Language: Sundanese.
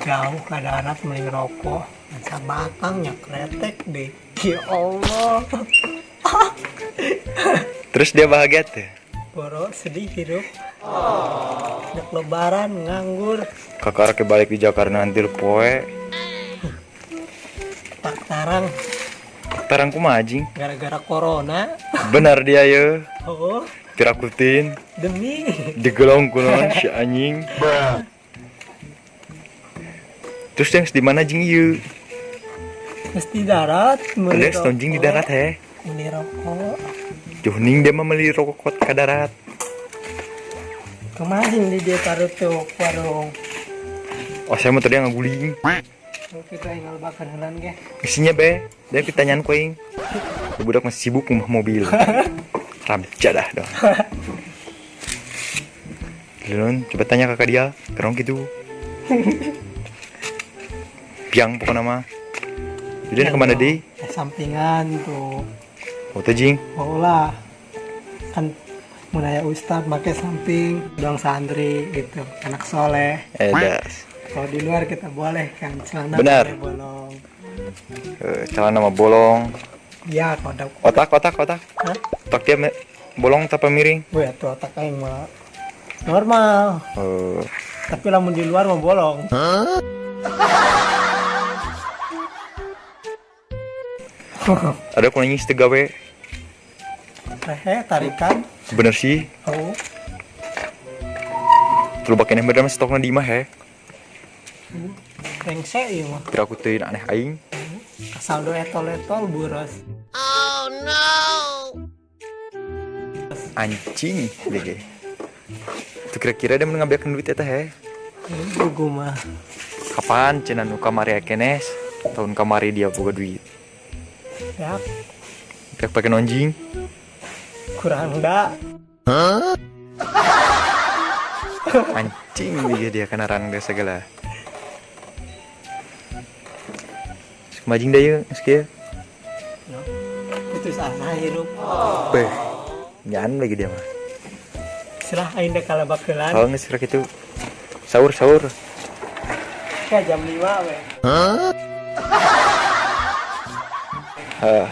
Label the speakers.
Speaker 1: Jauh ke darat beli rokok, masa batangnya kretek deh. Ya Allah.
Speaker 2: Terus dia bahagia tuh.
Speaker 1: Boro sedih hidup. Dek lebaran nganggur.
Speaker 2: Kakak balik di Jakarta nanti poe.
Speaker 1: Tak tarang.
Speaker 2: Tarang kumaha anjing?
Speaker 1: Gara-gara corona.
Speaker 2: Benar dia ya.
Speaker 1: Oh.
Speaker 2: Tirakutin.
Speaker 1: Demi.
Speaker 2: Digelong kunaon si anjing. Terus yang di mana jing ieu?
Speaker 1: Mesti darat,
Speaker 2: beli rokok. Jing di darat he.
Speaker 1: Beli rokok.
Speaker 2: Juhning dia mah beli rokok ke darat.
Speaker 1: Kemarin di dia taruh tuh warung.
Speaker 2: Oh, saya mau tadi ngaguling.
Speaker 1: Kita tinggal bakar helan ge.
Speaker 2: Isinya be, dia pertanyaan kuing. Budak masih sibuk ngomah mobil. Ramca dah dong. Lun, coba tanya kakak dia, kerong gitu. Piang pokoknya mah. Jadi kemana di?
Speaker 1: Sampingan tuh.
Speaker 2: Oh teh jing.
Speaker 1: Oh lah. Kan mun aya ustad make samping, dong santri gitu, anak soleh.
Speaker 2: Edas.
Speaker 1: Kalau di luar kita boleh kan celana
Speaker 2: benar.
Speaker 1: Bolong.
Speaker 2: Celana mah bolong.
Speaker 1: Ya, kalau
Speaker 2: otak otak otak.
Speaker 1: Hah?
Speaker 2: Otak dia bolong apa miring?
Speaker 1: Wah, tuh otak aing mah normal. Tapi lamun di luar mah bolong.
Speaker 2: Huh? Ada aku nanya setegawe.
Speaker 1: Rehe tarikan.
Speaker 2: Bener sih.
Speaker 1: Oh.
Speaker 2: Terus pakai bener stoknya di imah he.
Speaker 1: Rengse ieu mah.
Speaker 2: Kira aku teuing aneh aing.
Speaker 1: Saldo etol-etol boros.
Speaker 3: Oh no.
Speaker 2: Anjing dege. Itu kira-kira dia mengambilkan duit eta he.
Speaker 1: Gugu mah.
Speaker 2: Kapan cenah nu kamari kenes? Tahun kamari dia boga duit.
Speaker 1: Ya.
Speaker 2: Pihak pakai nonjing.
Speaker 1: Kurang enggak.
Speaker 2: Huh? Anjing dia dia kana rang deh segala. Majing deh yuk, sekian.
Speaker 1: Putus asa hirup.
Speaker 2: Beh, nyan lagi dia mah.
Speaker 1: Serah aing dek kalau bakelan.
Speaker 2: Kalau nggak serah gitu. Sahur sahur.
Speaker 1: Kayak jam 5 we.
Speaker 2: Hah?